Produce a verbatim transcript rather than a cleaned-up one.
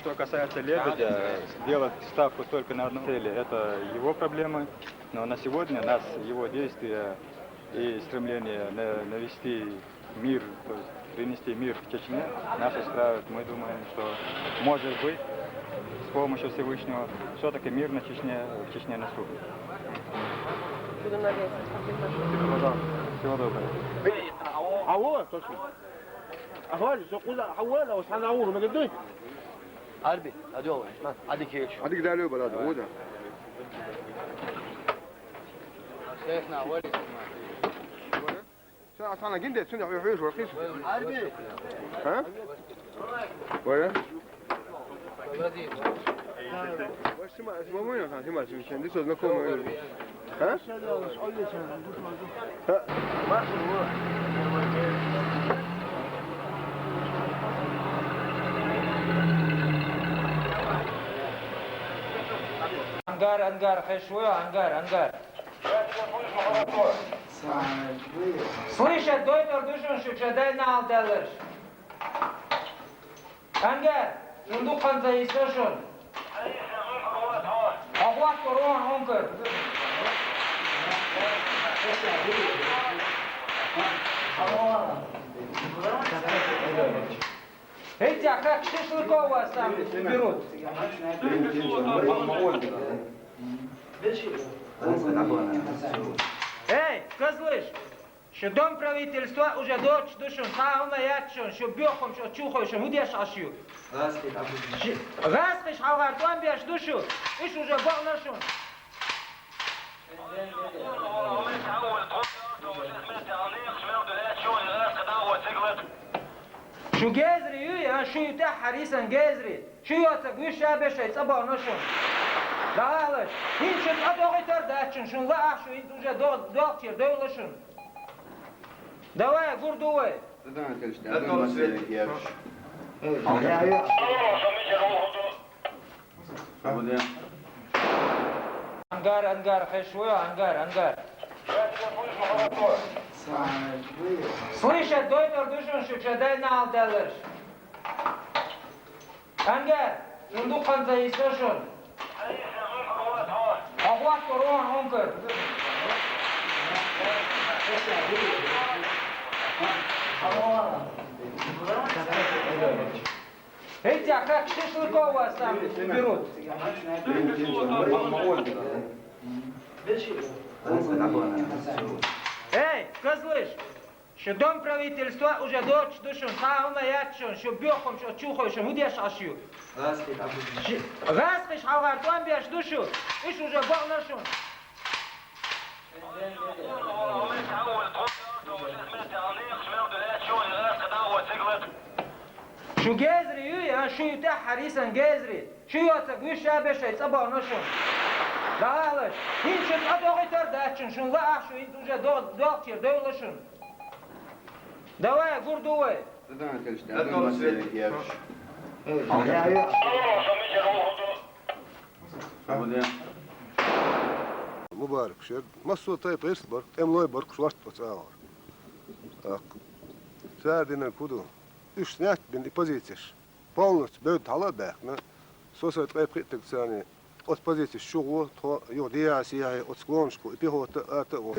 Что касается Лебедя, делать ставку только на одну цель, это его проблемы. Но на сегодня нас его действия и стремление на- навести мир, то есть принести мир в Чечне, нас устраивает. Мы думаем, что, может быть, с помощью Всевышнего все-таки мир на Чечне, в Чечне наступит. Всего доброго. Алло, точно. Ахвали, сокула, хавала, васхана, аур, магадуй. Арби, адёл, адик еш. Адик далё, брат, ода. Шейхна, вали. Ша асана гинде, цуна хуйш вархиш. Арби. А? Валя? Валя, сима, сима, сима, сима, сима, сима, знакомый. А? А? Ангар, ангар, хешуя, ангар, ангар. Слышат, дойтор душун шучадай наал далаш. Ангар, шундук ханза истошун. Ахват корон онкар. Эти, а как шашлыков у вас там берут? Эй, козлыш! Шу дом правительства уже доч душун, сагъуна ятшун, шу бёхум, шу чухой, шу мудеш ашю. Шу гъаскъиш хавгъар тӏуан беш душу, иш уже бокънашун. Шу гезри ю, я шу ю тӏа хьарисан гезри. Шу йоцаг виш шабешай цӏа бокънашун. Дагалаш, хин шу тӏа догъитар дачун, шун ла ах шу ин уже догъ-, догътир девлашун. Давай, гурдувай. Ангар, ангар, хешуя, ангар, ангар. Слышат, дойтор душун шучадай наал далаш. Ангар, шундук ханза истошун. Ахват корон онкар. Эти, а как шашлыков у вас там берут? Эй, козлыш! Шу дом правительства уже доч душун, сагъуна ятшун, шу бёхум, шу чухой, шу мудеш ашю. Шу гъаскъиш хавгъар тӏуан беш душу, иш уже бокънашун. Шу гезри ю, я шу ю тӏа хьарисан гезри. Шу йоцаг виш шабешай цӏа бокънашун. Дагалаш, хин шу тӏа догъитар дачун, шун ла ах шу ин уже догъ-, догътир девлашун. Давай, гурдувай. Мубарак шер, массо а тайпа ирс бар, тӏемлой бар, шорт оцӏагӏар. Так. Цар динан куду. Уьш снять бин и позицеш. Полностью бевд хьала а баьккхина. Со сай ткъе пхиъ таг царни оцу позицеш чу гӏо, тхо юха дехьа сехье оцу гонашку и пехота а, арта а гӏо.